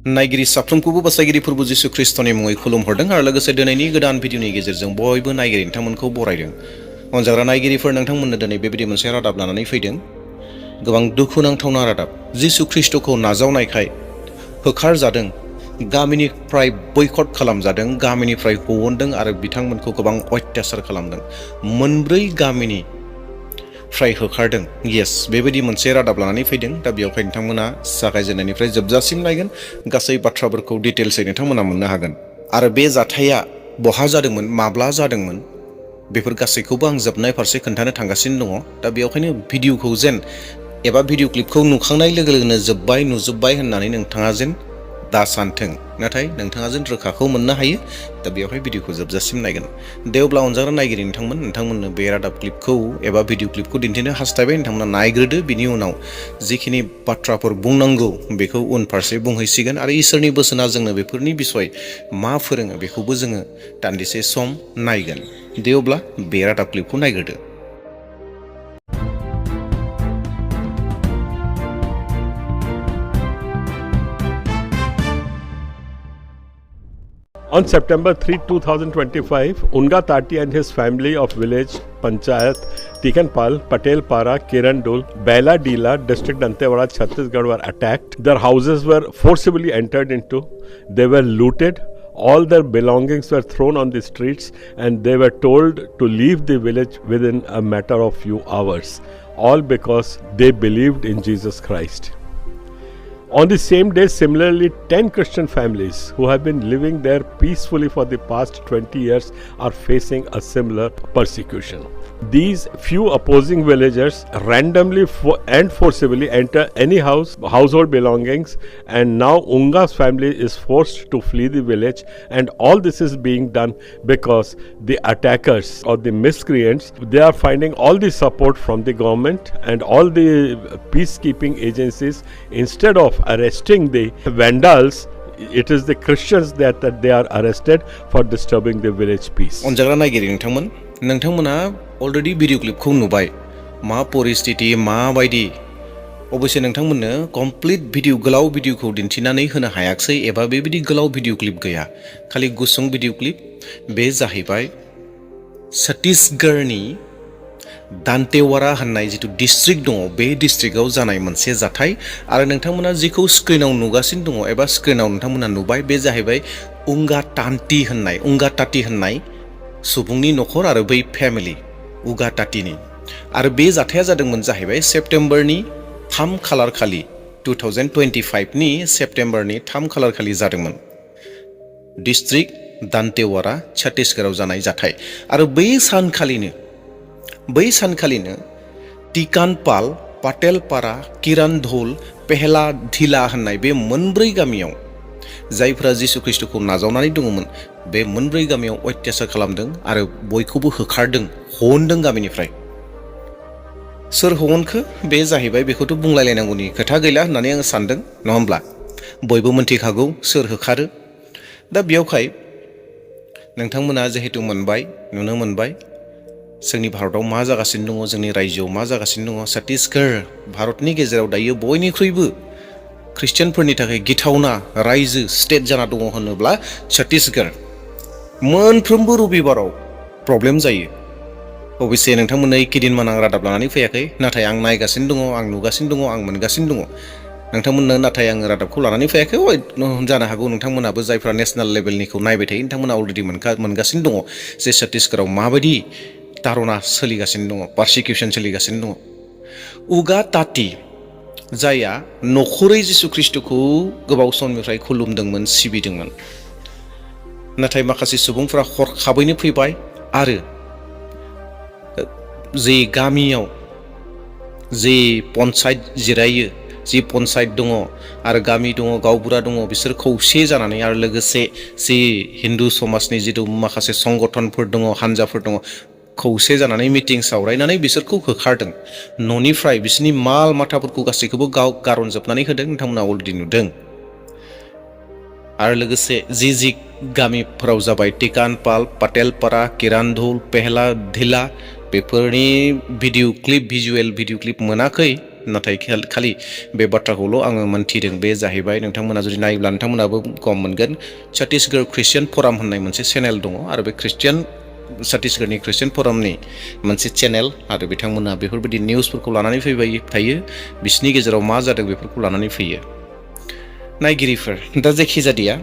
नायगिरि साफ्रोमखौबो बासायगिरि फोरबो जिसु ख्रिस्टनि मुङै खुलुमहरदों आरो लोगोसे दिनैनि गोदान भिडिअनि गेजेरजों बयबो नायगिरि नोंथांमोनखौ बरायदों। अनजाग्रा नायगिरिफोर, नोंथांमोननो दिनै बेबायदि मोनसे रादाब लानानै फैदों। गोबां दुखुनांथावना रादाब। जिसु ख्रिस्टखौ नाजावनायखाय होखारजादों, गामिनिफ्राय बयकट खालामजादों, गामिनिफ्राय हवनदों आरो बिथांमोनखौ गोबां अत्याचार खालामदों। मोनब्रै गामिनि फ्राय होखारदों। येस, बेबायदि मोनसे रादाब लानानै फैदों। दा बेयावहाय नोंथांमोना जागायजेननायनिफ्राय जोबजासिम नायगोन, गासै बाथ्राफोरखौ डिटेल्सै नोंथांमोना मोननो हागोन। आरो बे जाथाया बहा जादोंमोन, माब्ला जादोंमोन, बेफोर गासैखौबो आं जोबनाय फारसे खोन्थानो थांगासिनो दङ। दा बेयावखायनो भिडिअखौ जेन एबा भिडिअ क्लिपखौ नुखांनाय लोगो लोगोनो जोब्बाय नुजोब्बाय होननानै नोंथाङा जेन दा सानथों, नाथाय नोंथाङा जेन रोखाखौ मोननो हायो। दा बेवहाय भिडिअखौ जोबजासिम नायगोन। दे अब्ला अनजाग्रा नायगिरि नोंथांमोननो बे रादाब क्लिपखौ एबा भिडिअ क्लिपखौ दिन्थिनो हास्थायबाय। नोंथांमोना नायग्रोदो, बिनि उनाव जिखिनि बाथ्राफोर बुंनांगौ बेखौ उनफारसे बुंहैसिगोन। आरो इसोरनि बोसोना जोंनो बेफोरनि बिसय मा फोरोङो बेखौबो जोङो दान्दिसे सम नायगोन। दे अब्ला बे रादाब क्लिपखौ नायग्रोदो। On September 3, 2025, Unga Tati and his family of village Panchayat Tikanpal, Patelpara, Kirandul, Baila Dila, District Dantewada, Chhattisgarh were attacked. Their houses were forcibly entered into. They were looted. All their belongings were thrown on the streets and they were told to leave the village within a matter of few hours. All because they believed in Jesus Christ. On the same day, similarly, 10 Christian families who have been living there peacefully for the past 20 years are facing a similar persecution. These few opposing villagers randomly and forcibly enter any household belongings, and now Unga's family is forced to flee the village, and all this is being done because the attackers or the miscreants, they are finding all the support from the government and all the peacekeeping agencies. Instead of arresting the vandals, it is the Christians that they are arrested for disturbing the village peace. अनजाग्रा नायगिरि नोंथांमोना already video क्लिपखौ नुबाय, मा परिस्थिति, माबायदि। अबयसे नोंथांमोननो complete video, गोलाव भिडिअखौ दिन्थिनानै होनो हायाखसै, एबा बेबायदि गोलाव भिडिअ क्लिप गैया, खालि गुसुं भिडिअ क्लिप। बे जाहैबाय छत्तीसगढ़नि दान्तेवाड़ा होननाय जिथु डिस्ट्रिक्ट दङ, बे डिस्ट्रिक्टआव जानाय मोनसे जाथाय। आरो नोंथांमोना जिखौ स्क्रिनाव नुगासिनो दङ एबा स्क्रिनाव नोंथांमोना नुबाय, बे जाहैबाय उंगा ताति होननाय सुबुंनि नखर आरो बै फेमिलि उगा तातिनि। आरो बे जाथाया जादोंमोन जाहैबाय सेप्टेम्बरनि 3 खालार खालि, 2025 नि सेप्टेम्बरनि 3 खालार खालि जादोंमोन। डिस्ट्रिक्ट दान्तेवाड़ा, छत्तीसगढ़आव जानाय जाथाय। आरो बै सानखालिनो टिकानपाल, पाटेलपारा, किरानधोल, पेहला धिला होननाय बे मोनब्रै गामियाव जायफोरा जिसु ख्रिस्टखौ नाजावनानै दङमोन, बे मोनब्रै गामियाव अत्याचार खालामदों आरो बयखौबो होखारदों, हवनदों गामिनिफ्राय। सोर हवनखो? बे जाहैबाय, बेखौथ' बुंलायलायनांगौनि खोथा गैला होननानै आङो सानदों, नङा होमब्ला? बयबो मोनथिखागौ सोर होखारो। दा बेयावहाय नोंथांमोना जिहेतु नुनो मोनबाय जोंनि भारतआव मा जागासिनो दङ, जोंनि रायजोआव मा जागासिनो दङ। छत्तीसगढ़ भारतनि गेजेराव दायो बयनिख्रुइबो ख्रिस्टियानफोरनि थाखाय गिथावना रायजो स्टेट जाना दङ होनोब्ला छत्तीसगढ़। मोनफ्रोमबो रबिबाराव प्रब्लेम जायो। अबयसे नोंथांमोननो एकेदिनमान आं रादाब लानानै फैयाखै, नाथाय आं नायगासिनो दङ, आं नुगासिनो दङ, आं मोनगासिनो दङ। नोंथांमोननो नाथाय आङो रादाबखौ लानानै फैयाखै। जानो हागौ नोंथांमोनाबो जायफ्रा नेसनेल लेभेलनिखौ नायबाय थायो, नोंथांमोना अलरेडि मोनगासिनो दङ जे छत्तीसगढ़आव माबायदि दारना सोलिगासिनो दङ, पारसिकिउसन सोलिगासिनो दङ। उगा ताति, जायहा नखरै जिसु ख्रिस्टखौ गोबाव समनिफ्राय खुलुमदोंमोन, सिबिदोंमोन, नाथाय माखासे सुबुंफोरा हरखाबैनो फैबाय आरो जे गामियाव जे पन्सायत जिरायो, जि पन्सायत दङ आरो गामि दङ, गावबुरा दङ, बिसोर खौसे जानानै आरो लोगोसे जि हिन्दु समाजनि जिथु माखासे संगठनफोर दङ, हान्जाफोर दङ, खौसे जानानै मिटिं सावरायनानै बिसोरखौ होखारदों। न'निफ्राय बिसोरनि माल माथाफोरखौ गासैखौबो गारनजोबनानै होदों, नोंथांमोना अलरेडि नुदों। आरो लोगोसे जि गामिफोराव जाबाय टिकानपाल, पाटेलपारा, किरानधोल, पेहला धिला, बेफोरनि भिजुएल भिडिअ क्लिप मोनाखै, नाथाय खालि बे बाथ्राखौल' आङो मोनथिदों बे जाहैबाय नोंथांमोना जुदि नायोब्ला नोंथांमोनाबो गम मोनगोन छत्तीसगढ़ ख्रिस्टियान फराम होननाय मोनसे चेनेल दङ आरो बे छत्तीसगढ़नि ख्रिस्टियान फरामनि मोनसे चेनेल आरो बिथांमोना बेफोरबायदि निउसफोरखौ लानानै फैबाय थायो बिसिनि गेजेराव मा जादों बेफोरखौ लानानै फैयो नायगिरिफोर दा जेखिजादिया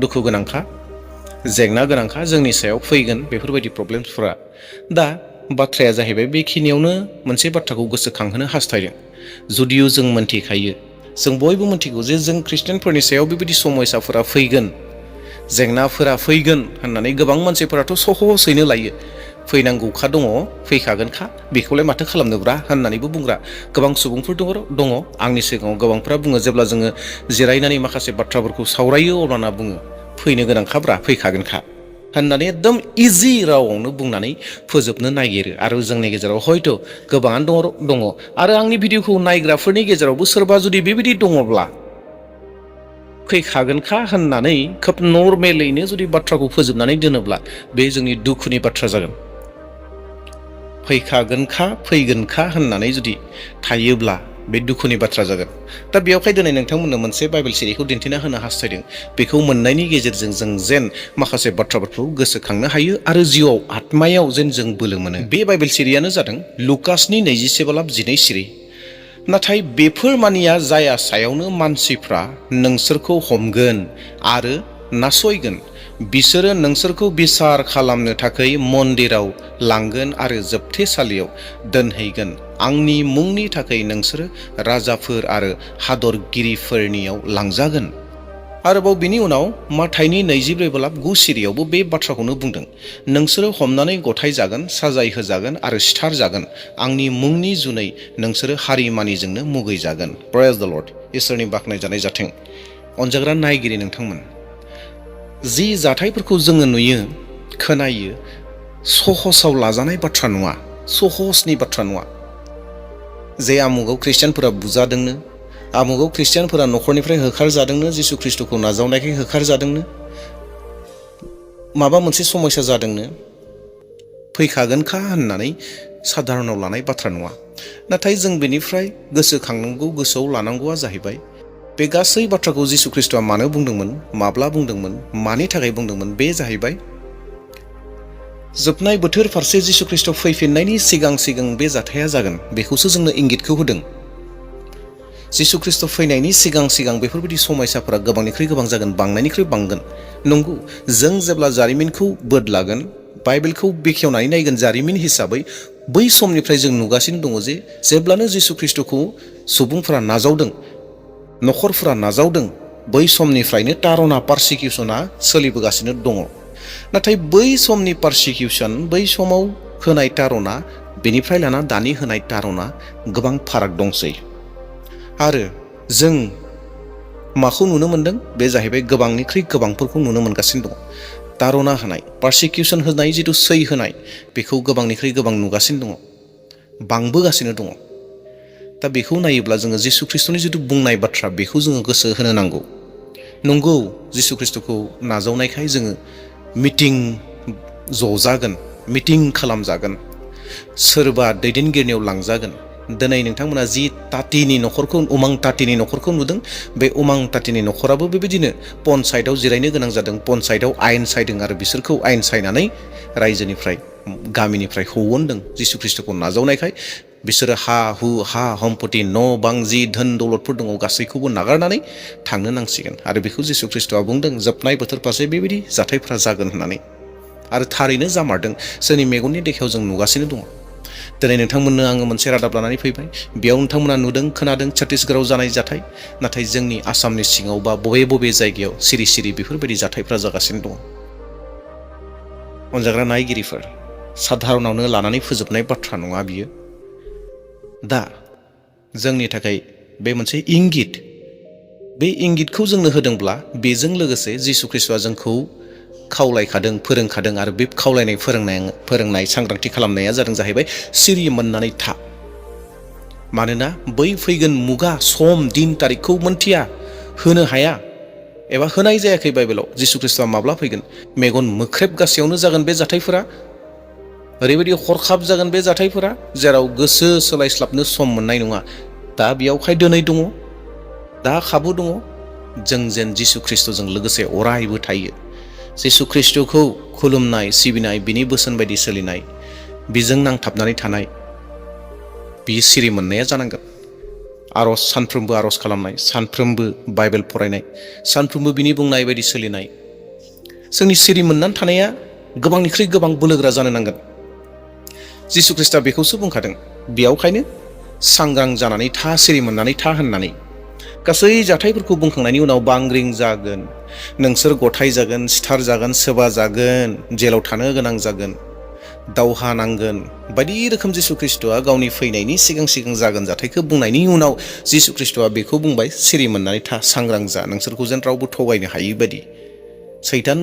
दुखु गोनांखा जेंना गोनांखा जोंनि सायाव फैगोन बेफोरबायदि प्रब्लेमसफोरा दा बाथ्राया जाहैबाय बेखिनियावनो मोनसे बाथ्राखौ गोसोखांहोनो हास्थायदों जुदिअ जों मोनथिखायो जों बयबो मोनथिगौ जे जों ख्रिस्टियानफोरनि सायाव बेबायदि समयसाफोरा फैगोन जेंनाफोरा फैगोन होननानै गोबां मानसिफोराथ' सहसैनो लायो फैनांगौखा दङ फैखागोनखा बेखौलाय माथो खालामनोब्रा होननानैबो बुंग्रा गोबां सुबुंफोर दङ आंनि सिगाङाव गोबांफ्रा बुङो जेब्ला जोङो जिरायनानै माखासे बाथ्राफोरखौ सावरायो अब्लाना बुङो फैनो गोनांखाब्रा फैखागोनखा होननानै एकदम इजि रावआवनो बुंनानै फोजोबनो नागिरो आरो जोंनि गेजेराव हयथ' गोबाङानो दङ आरो आंनि भिडिअखौ नायग्राफोरनि गेजेरावबो सोरबा जुदि बेबायदि दङब्ला फैखागोनखा होननानै खोब नर्मेलैनो जुदि बाथ्राखौ फोजोबनानै दोनोब्ला बे जोंनि दुखुनि बाथ्रा जागोन फैगोनखा होननानै जुदि थायोब्ला बे दुखुनि बाथ्रा जागोन दा बेयावहाय दिनै नोंथांमोननो मोनसे बाइबेल सिरिखौ दिन्थिना होनो हास्थायदों बेखौ मोननायनि गेजेरजों जों जेन माखासे बाथ्राफोरखौ गोसोखांनो हायो आरो जिउआव आत्मायाव जेन जों बोलो मोनो बे बाइबेल सिरियानो जादों लुकासनि 27:12 सिरि नाथाय बेफोर मानिया जाया सायावनो मानसिफ्रा नोंसोरखौ हमगोन आरो नासयगोन बिसोरो नोंसोरखौ बिसार खालामनो थाखाय मन्दिराव लांगोन आरो जोबथेसालियाव दोनहैगोन आंनि मुंनि थाखाय नोंसोरो राजाफोर आरो हादरगिरिफोरनियाव लांजागोन आरोबाव बिनि उनाव माथाइनि 24:9 सिरियावबो बे बाथ्राखौनो बुंदों नोंसोरो हमनानै गथायजागोन साजाय होजागोन आरो सिथारजागोन आंनि मुंनि जुनै नोंसोरो हारिमानिजोंनो मुगैजागोन प्रेज द लर्ड इसोरनि बाख्नायजानाय जाथों अनजाग्रा नायगिरि नोंथांमोन जि जाथायफोरखौ जोङो नुयो खोनायो सहसाव लाजानाय बाथ्रा नङा सहसनि बाथ्रा नङा जे आमुगाव ख्रिस्टियानफोरा बुजादोंनो आमुगाव ख्रिस्टियानफोरा न'खरनिफ्राय होखारजादोंनो जिसु ख्रिस्ट'खौ नाजावनायखाय होखारजादोंनो माबा मोनसे समस्या जादोंनो फैखागोनखा होननानै साधारनाव लानाय बाथ्रा नङा नाथाय जों बेनिफ्राय गोसोखांनांगौ गोसोआव लानांगौआ जाहैबाय बे गासै बाथ्राखौ जिसु ख्रिस्ट'आ मानो बुंदोंमोन माब्ला बुंदोंमोन मानि थाखाय बुंदोंमोन बे जाहैबाय जोबनाय बोथोर फारसे जिसु ख्रिस्ट' फैफिननायनि सिगां बे जाथाया जागोन बेखौसो जोंनो इंगितखौ होदों जिसु ख्रिस्ट' फैनायनि सिगां बेफोरबायदि समयसाफोरा गोबांनिख्रुइ गोबां जागोन बांनायनिख्रुइ बांगोन नंगौ जों जेब्ला जारिमिनखौ बोदलागोन बाइबेलखौ बेखेवनानै नायगोन जारिमिन हिसाबै बै समनिफ्राय जों नुगासिनो दङ जे जेब्लानो जिसु ख्रिस्ट'खौ सुबुंफोरा नाजावदों न'खरफोरा नाजावदों बै समनिफ्रायनो तारना पारसिकिउसना सोलिबोगासिनो दङ नाथाय बै समनि पारसिकिउसन बै समाव होनाय तारना बेनिफ्राय लाना दानि होनाय तारना गोबां फाराग दंसै आरो जों माखौ नुनो मोनदों बे जाहैबाय गोबांनिख्रुइ गोबांफोरखौ नुनो मोनगासिनो दङ तारना होनाय पारसिकिउसन होनाय जिथु सै होनाय बेखौ गोबांनिख्रुइ गोबां नुगासिनो दङ बांबोगासिनो दङ दा बेखौ नायोब्ला जोङो जिसु ख्रिस्ट'नि जिथु बुंनाय बाथ्रा बेखौ जोङो गोसो होनो नांगौ नंगौ जिसु ख्रिस्ट'खौ नाजावनायखाय जोङो मिटिं ज'जागोन मिटिं खालामजागोन सोरबा दैदेनगिरिनियाव लांजागोन दिनै नोंथांमोना जि तातिनि न'खरखौ उमां तातिनि न'खरखौ नुदों बे उमां तातिनि न'खराबो बेबायदिनो पन्सायतआव जिरायनो गोनां जादों पन्सायतआव आयेन सायदों आरो बिसोरखौ आयेन सायनानै रायजोनिफ्राय गामिनिफ्राय होवनदों जिसु ख्रिस्ट'खौ नाजावनायखाय बिसोरो हा हु हा सम्पति न' बां जि धोन दौलतफोर दङ गासैखौबो नागारनानै थांनो नांसिगोन आरो बेखौ जिसु ख्रिस्ट'आ बुंदों जोबनाय बोथोर फारसे बेबायदि जाथायफ्रा जागोन होननानै आरो थारैनो जामारदों जोंनि मेगननि देखायाव जों नुगासिनो दङ दिनै नोंथांमोननो आङो मोनसे रादाब लानानै फैबाय बेयाव नोंथांमोना नुदों खोनादों छत्तीसगढ़आव जानाय जाथाय नाथाय जोंनि आसामनि सिङाव बा बबे जायगायाव सिरि बेफोरबायदि जाथायफ्रा जागासिनो दङ अनजाग्रा नायगिरिफोर साधारनावनो लानानै फोजोबनाय बाथ्रा नङा बियो दा जोंनि थाखाय बे मोनसे इंगित बे इंगितखौ जोंनो होदोंब्ला बेजों लोगोसे जिसु ख्रिस्ट'आ जोंखौ खावलायखादों फोरोंखादों आरो बे खावलायनाय फोरोंनाय सांग्रांथि खालामनाया जादों जाहैबाय सिरि मोननानै था मानोना बै फैगोन मुगा सम दिन तारिखखौ मोनथिया होनो हाया एबा होनाय जायाखै बाइबेलाव जिसु ख्रिस्ट'आ माब्ला फैगोन मेगन मोख्रेब गासैयावनो जागोन बे जाथायफोरा ओरैबायदि हरखाब जागोन बे जाथायफोरा जेराव गोसो सोलायस्लाबनो सम मोननाय नङा। दा बेयावहाय दिनै दङ, दा खाबु दङ, जों जेन जिसु ख्रिस्ट'जों लोगोसे अरायबो थायो। जिसु ख्रिस्ट'खौ खुलुमनाय, सिबिनाय, बिनि बोसोन बायदि सोलिनाय, बिजों नांथाबनानै थानाय, बियो सिरि मोननाया जानांगोन। आर'ज, सानफ्रोमबो आर'ज खालामनाय, सानफ्रोमबो बाइबेल फरायनाय, सानफ्रोमबो बिनि बुंनाय बायदि सोलिनाय, जोंनि सिरि मोननानै थानाया गोबांनिख्रुइ गोबां बोलोगोरा जानो नांगोन। जिसु ख्रिस्टआ बेखौसो बुंखादों, बेयावखायनो सांग्रां जानानै था, सिरि मोननानै था होननानै। गासै जाथायफोरखौ बुंखांनायनि उनाव बांग्रिं जागोन, नोंसोर गथाय जागोन, सिथार जागोन, सोबा जागोन, जेलाव थानो गोनां जागोन, दावहा नांगोन, बायदि रोखोम जिसु ख्रिस्ट'आ गावनि फैनायनि सिगां सिगां जागोन जाथायखौ बुंनायनि उनाव जिसु ख्रिस्ट'आ बेखौ बुंबाय, सिरि मोननानै था, सांग्रां जा, नोंसोरखौ जेन रावबो थगायनो हायि बायदि। सैतान,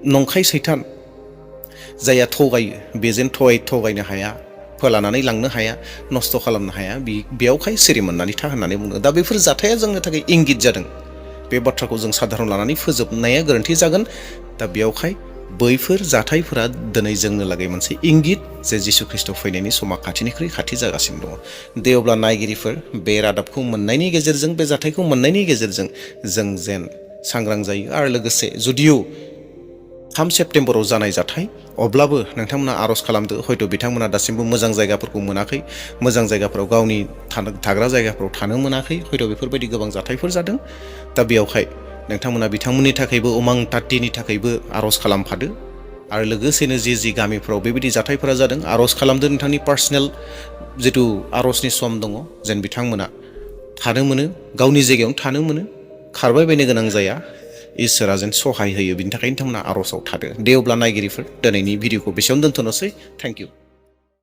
नंखाय सैतान जायहा थगायो, बेजों थगायनो हाया, फोलानानै लांनो हाया, नस्थ' खालामनो हाया, बेयावहाय सिरि मोननानै था होननानै बुङो। दा बेफोर जाथाया जोंनो थाखाय इंगित जादों। बे बाथ्राखौ जों साधारन लानानै फोजोबनाया गोरोन्थि जागोन। दा बेयावहाय बैफोर जाथायफोरा दिनै जोंनो लागै मोनसे इंगित जे जिसु ख्रिस्ट' फैनायनि समा खाथिनिख्रुइ खाथि जागासिनो दङ। दे अब्ला नायगिरिफोर, बे रादाबखौ मोननायनि गेजेरजों, बे जाथायखौ मोननायनि गेजेरजों जों जेन सांग्रां जायो। आरो लोगोसे जुदिय' 3 सेप्तेम्बराव जानाय जाथाय, अब्लाबो नोंथांमोना आर'ज खालामदो। हयथ' बिथांमोना दासिमबो मोजां जायगाफोरखौ मोनाखै, मोजां जायगाफोराव गावनि थाग्रा जायगाफोराव थानो मोनाखै, हयथ' बेफोरबायदि गोबां जाथायफोर जादों। दा बेयावहाय नोंथांमोना बिथांमोननि थाखायबो, उमां टाट्टिनि थाखायबो आर'ज खालामफादो। आरो लोगोसेनो जि गामिफ्राव बेबायदि जाथायफोरा जादों, आर'ज खालामदो। नोंथांनि पार्सनेल जिथु आर'जनि सम दङ, जेन बिथांमोना थानो मोनो, गावनि जायगायावनो थानो मोनो, खारबाय बायनो गोनां जाया, इसोरा जेन सहाय होयो, बिनि थाखाय नोंथांमोना आर'जआव थादो। दे अब्ला नायगिरिफोर, दिनैनि भिडिअखौ बेसेयावनो दोनथ'नोसै। Thank you.